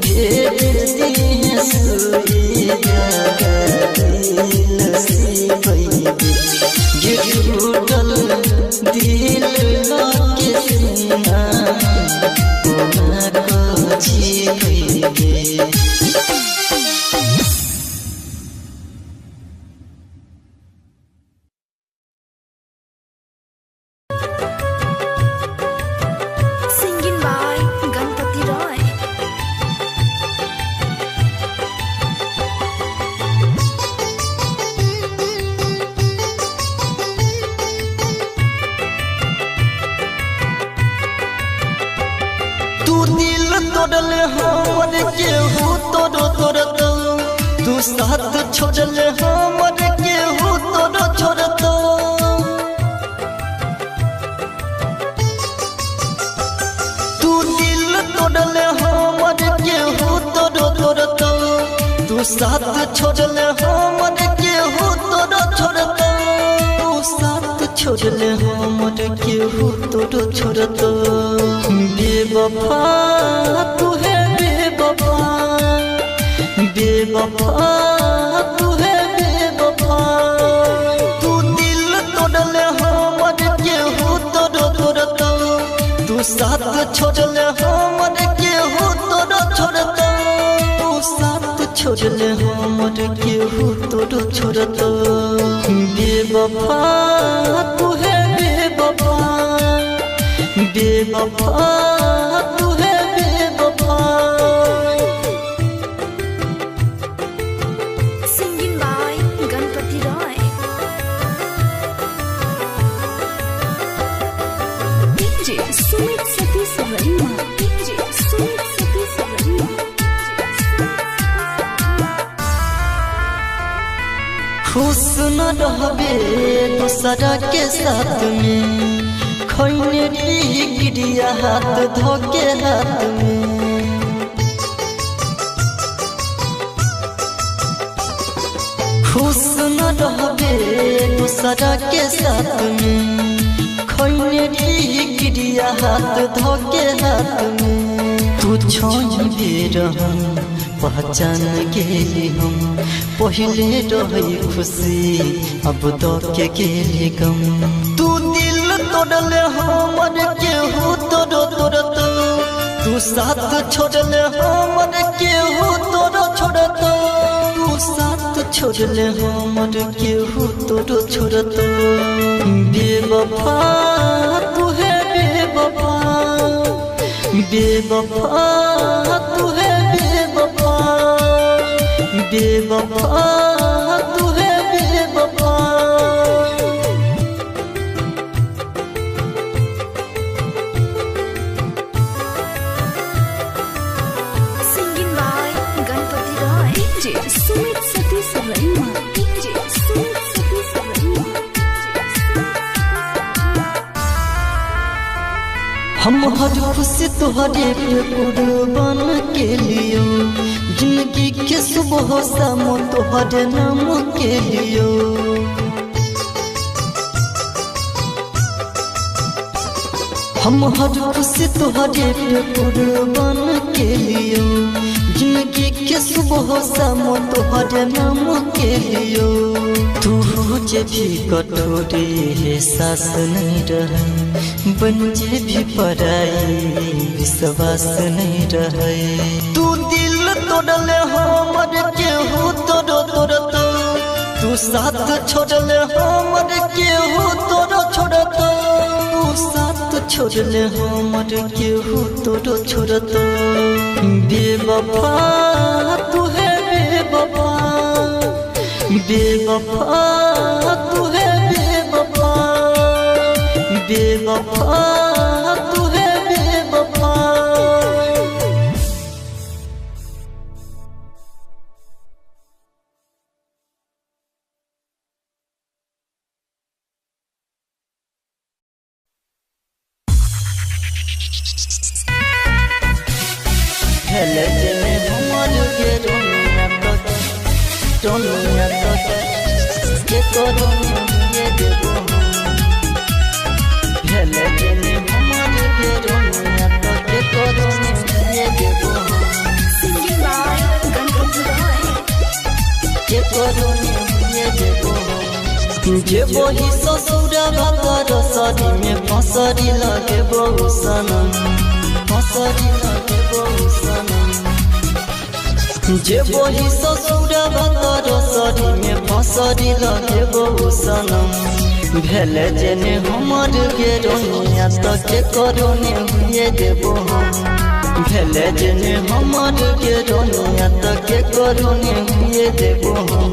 भेज दी है सुई धागा दिल सिबैगे। गे टूटल दिल के सीना कोना को जीबैगे। Singing by Ganpati Roy. तू दिल तोड़ल हमर केहू तोड़ो तोड़तो, तू साथ छोड़ल हमर केहू तोड़ो छोड़तो। तू दिल तोड़ल हमर केहू तोड़ो तोड़तो, तू साथ छोड़ल हमर केहू तोड़ो छोड़तो। तू साथ छोड़ल हमर केहू तोड़ो छोड़तो। बेवफा तू है बेवफा, बेवफा तू है बेवफा। तू दिल तोड़ल हमर केहू तोड़ो तोड़तो, तू साथ छोड़ल हमर केहू तोड़ो छोड़तो। तू साथ छोड़ल हमर केहू तोड़ो छोड़तो। बेवफा तू है बेवफा, बेवफा तू है बेवफा। Singing by Ganpati Roy. DJ Sumit Satish Raima. DJ Sumit Satish Raima. खुश न रहबे दूसरा के साथ में, खैने री क्रिया हाथ धोके हाथ में। खुश न रहबे दूसरा के साथ में, खैने री क्रिया हाथ धोके हाथ में। तू छोड़बे रहम पहचान गेली हम, पहले रही खुशी अब तो के गेली गम। तू दिल तोड़ले हमर केहू तोड़ तोड़त, तू साथ छोड़ले हमर केहू तोड़ छोड़त, तू साथ छोड़ले हमर केहू तोड़ छोड़त। बेवफा तू है बेवफा, बेवफा तू है बेवफा, बेवफा तू है बेवफा। Singing by Ganpati Roy. DJ Sumit Satish Raima. DJ Sumit Satish Raima. हम हर खुशी तुहरे पे कुर्बान के लियो, जिंदगी के सुबह शाम तुहरे नाम के लियो। हम हर खुशी तुहरे पे कुर्बान के लियो, जिंदगी के सुबह शाम तुहरे नाम के लियो। तू जे भी कठोरे एहसास नहीं रहे, बन जे भी पराई विश्वास नहीं रहे। तू दिल तोड़ले हमर केहू तोड़ तोड़त, तू साथ छोड़ले हमर केहू तोड़ छोड़त, तू साथ छोड़ले हमर केहू तोड़ छोड़त। बेवफा तू है बेवफा, बेवफा तू है बेवफा, बेवफा तू है बेवफा। हेले जेने हमर के रोनिया तक, रोनिया तक के करोनी ये देबो। हेले जेने हमर के रोनिया तक के करोनी ये देबो। Singing by Ganpati Roy. के करोनी ये देबो। जे वही ससुरा भातर सरी में फसरी लगे बहु सनम, फसरी लगे बहु सनम। जे वही ससुरा भातर सरी में फसरी लगे बहु सनम। भेले जेने हमर के रोनिया त के करोने हुए देबो हम। भेले जेने हमर के रोनिया त के करोने हुए देबो हम।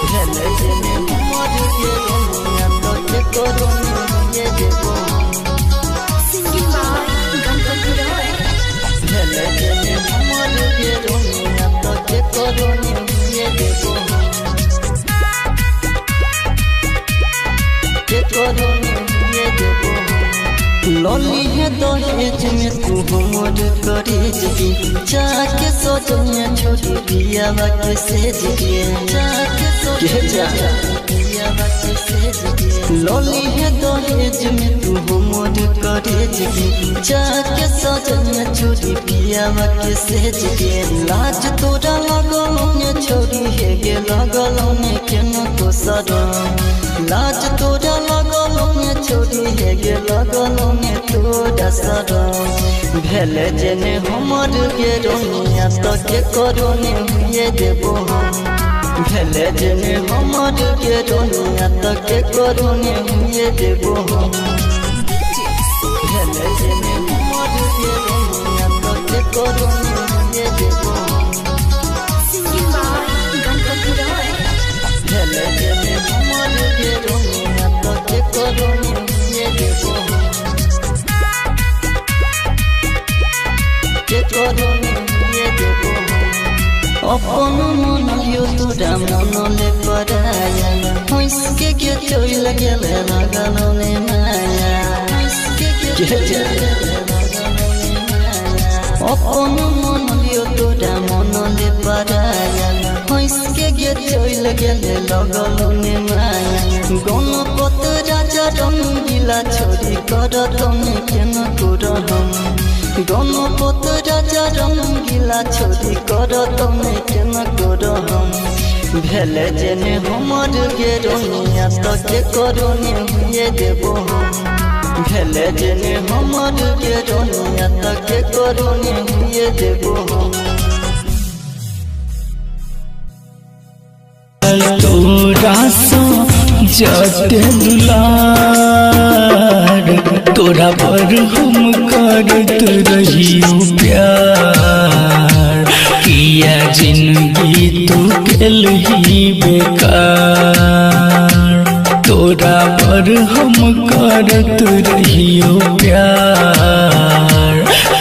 भेले जेने हमर के रोनिया त के करोने हुए देबो हम। Singing by Ganpati Roy. भेले जेने हमर के रोनिया त के करोने हुए देबो हम। के करोने हुए देबो हम। लली है दहेज में तू हमर करेज के, जाके सजनिया छोड़ी बियावा के सेज के, जाके सजनिया बियावा के सेज के। लली है दहेज में तू हमर करेज के, जाके सजनिया छोड़ी बियावा के सेज के। लाज तोरा लगल ने छोड़ी हे गे लगल ने केनो तो सरम, लाज तोरा लगल ने छोड़ी हे गे लगल ने तोरा सरम। भेले जेने हमर के रोनिया त के करोने हुए देबो हम। भेले जेने हमर के रोनिया त के करोने हुए देबो हम। भेले जेने हमर के रोनिया त के करोने हुए देबो हम। Singing by Ganpati Roy. भेले जेने हमर के रोनिया त के करोने हुए देबो हम। अपन मन लियो तोरा मनले पराया हंस के के चल गेले लगल ने माया हंस के के चल गेले अपन मन लियो तोरा मनले पराया हंस के के चल गेले लगल ने माया गणपत राजा रंगीला छोरी कर तने केन करहम गणपत राजा रंगीला छोरी कर तने केन करहम भेले जेने हमर गे रोनिया त के करोने हुए देबो हम भेले जेने हमर गे रोनिया त के करोने हुए देबो हम तोरा सो जते दुलार तोरा पर हम करत रहियो प्यार किया जिंदगी तू केलही बेकार तोरा पर हम करत रहियो प्यार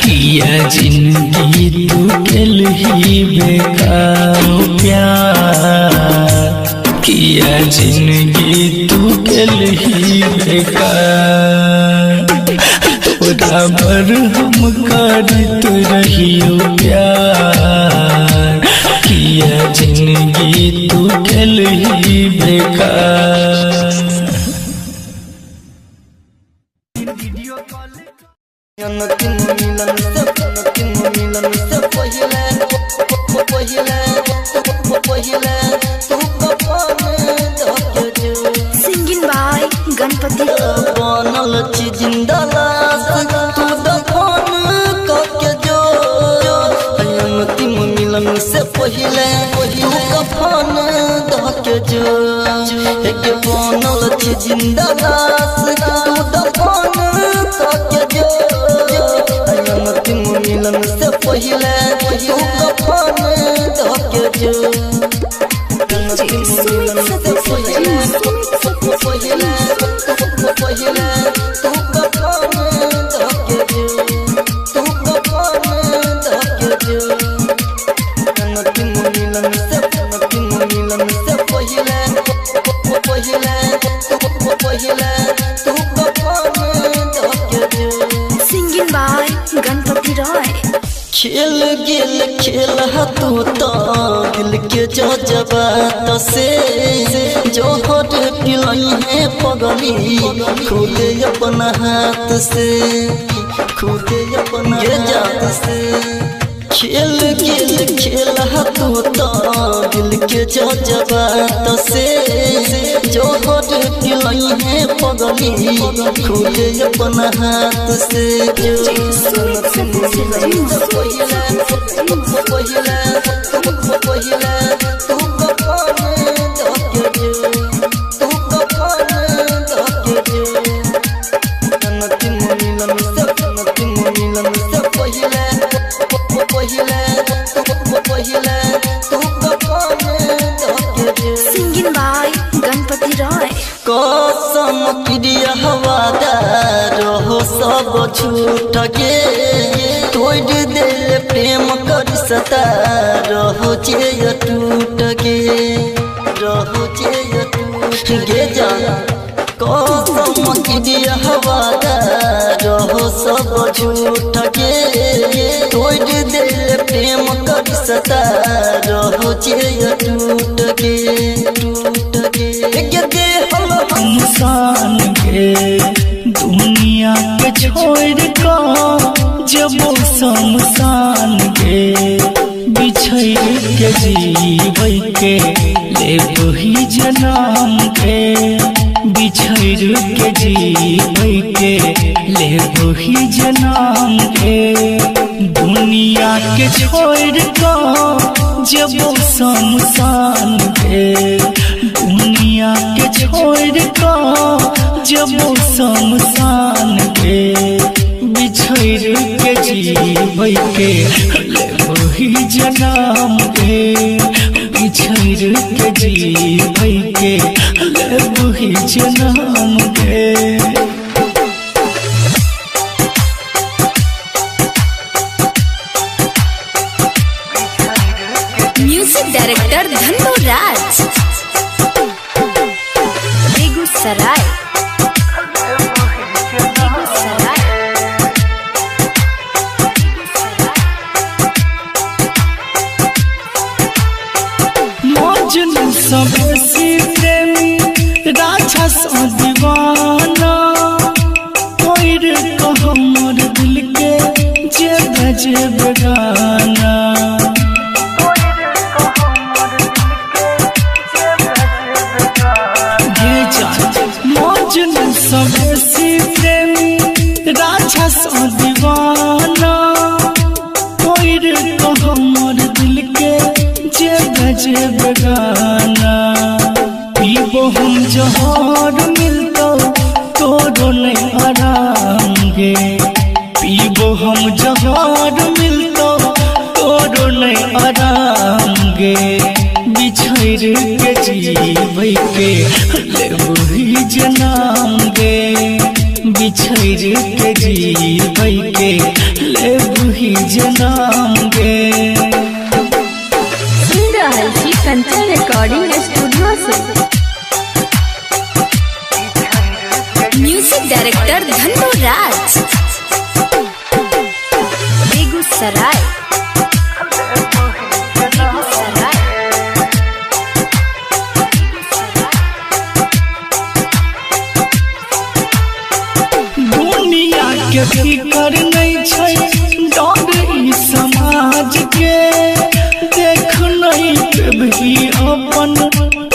किया जिंदगी तू केलही बेकार प्यार किया जिंदगी तू केलही बेकार तोरा पर हम करत रहियो प्यार किया जिंदगी तू केलही बेकार। सिंगिंग बाय गणपति बनल छी जिंदा लाश तू दफन कके जो अंतिम मिलन से पहिले तू कफन धके जो एक बनल छी जिंदा लाश तू दफन कके जो अंतिम मिलन से पहिले तू कफन धके जो DJ Sumit Satish Raima पहिले पहिले तू कफन धके जो तू कफन धके जो अंतिम मिलन से अंतिम मिलन से पहिले पहिले पहिले तू कफन धके जो सिंगिंग बाय गणपति रॉय खेल गेल खेल तू तो दिल के जज्बात से जोहर पिलई है पगली खुद अपना हाथ से खुद अपना हाथ से खेल गेल खेल तू तो दिल के जज्बात से जोहर पिलई है पगली खुद अपना हाथ से DJ Sumit Satish Raima पहिले पहिले तू कफन धके जो तू कफन धके जो अंतिम मिलन से अंतिम मिलन से पहिले पहिले पहिले तू कफन धके जो सिंगिंग बाय गणपति रॉय कसम क्रिया हवादार हो सब झूठ के तोड़ दे प्रेम कर सता रहो जे टूट के रहो जे टूट गे जा कसम क्रिया हवादार हो सब झूठ के तोड़ दे प्रेम कर सता रहो जे टूट के टूट के इंसान के दुनिया के छोड़ का जब शमशान के बिछड़ के जीवै के लेबही जन्म के बिछड़ के जीवै के लेबही जन्म के दुनिया के छोड़ का जब शमशान के दुनिया के छोड़ का जब शमशान के बिछड़ के जीवै के लेबही जन्म के बिछड़ के जीवै के लेबही जन्म के। सबसे प्रेमी राक्षस दीवाना तोड़ तो हमर दिल के जे जे बेगाना पीबो हम जहर मिलतो तोरो नहीं आराम गे पीबो हम जहर मिलतो तोरो नहीं आराम गे बिछड़ के जीवै के लेबही जनाम गे बिछड़ के जीवै के लेबही जनाम गे। सुन रहल छी कंचन रिकॉर्डिंग स्टूडियो से। Music director Dhannu Raj, Begusarai. Begusarai. दुनिया के फिकर नहीं छै डर ई समाज के देख नहीं पेबही अपन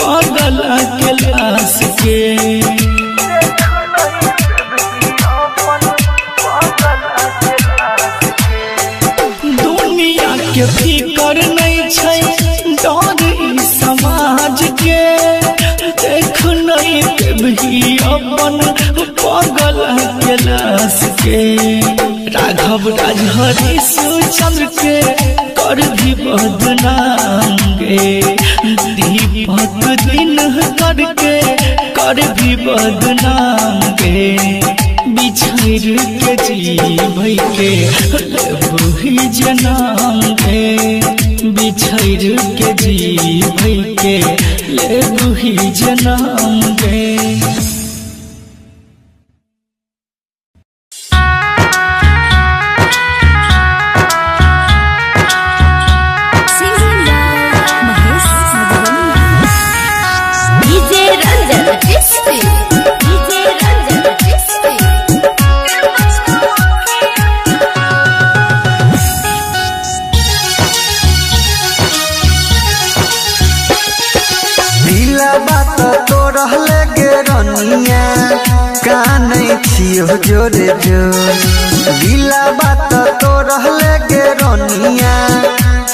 पागल के लाश के। दुनिया के फिकर नहीं छै डर ई समाज के देख नहीं पेबही अपन पागल के लाश के। राघव राज हरीश चंद्र के कर भी बदनाम गे दीपक दिन करके कर भी बदनाम गे बिछड़ के जीवै के लेबही जनाम गे बिछड़ के जीवै के लेबही जनाम गे। Singing by Mahesh Madhubani. DJ Ranjan Bisfi, DJ Ranjan Bisfi. दिला बात तो रहले गे रनिया कानै छियो जोरे जोर दिला बात तो रहले गे रनिया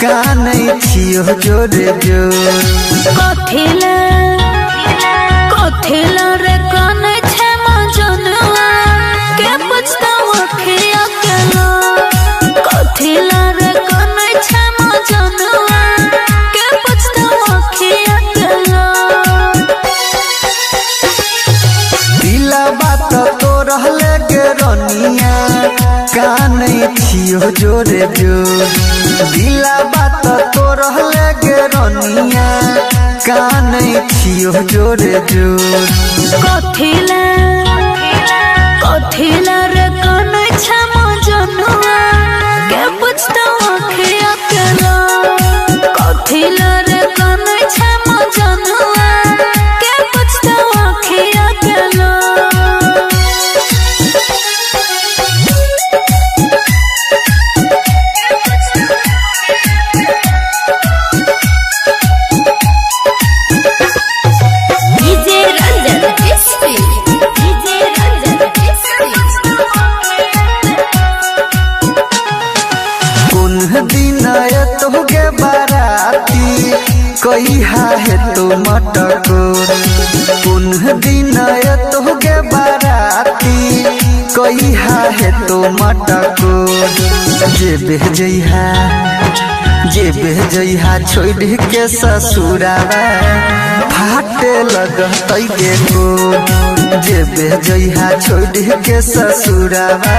कानै छियो जोरे जोर। कथिला कथिला रे कानै छै मजनुआ के पुछतौ अखिया के लोर। कथिला रे कानै छै मजनुआ के पुछतौ अखिया के लोर। दिला बात तो रहले गे रनिया कानै छियो जोरे जोर दिला बात तो रहले गे रनिया कानै छियो जोरे जोर। कथिला कथिला रे कानै छै मजनुआ के पुछतौ अखिया के लोर। कथिला रे कानै छै मजनुआ के पुछतौ अखिया के लोर। DJ Ranjan Bisfi, DJ Ranjan Bisfi. कोन दिन तोहके बाराती कहिया है तो मटको कोन दिन तोहके बाराती कहिया है तो मटको जेबे जइहा जेबे जइहा छोड़ के ससुरावा फाटे लगतै देखो जेबे जइहा छोड़ के ससुरावा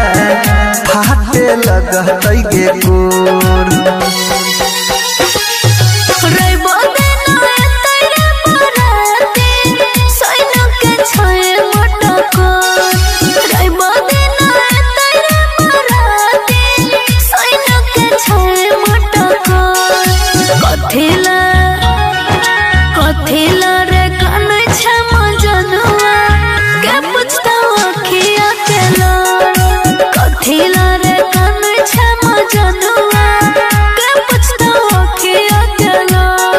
फाटे लगतै गोर। रैबो दिन एतै रे बराती, सैनो के छै मटको। रैबो दिन एतै रे बराती, सैनो के छै मटको। कथिला कथिला रे कानै छै मजनुआ के पुछतौ अखिया के लोर। कथिला रे कानै छै मजनुआ के पुछतौ अखिया के लोर।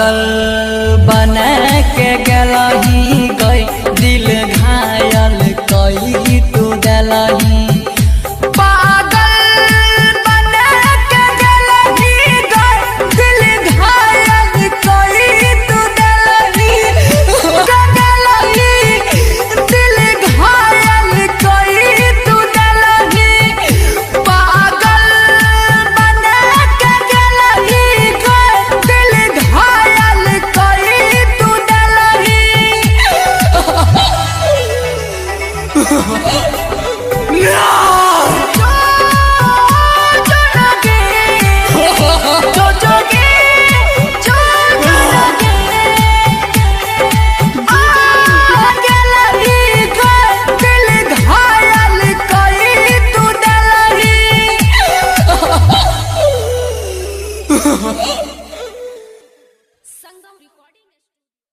पागल बना के गेलही गई, दिल घायल कई तू देलही।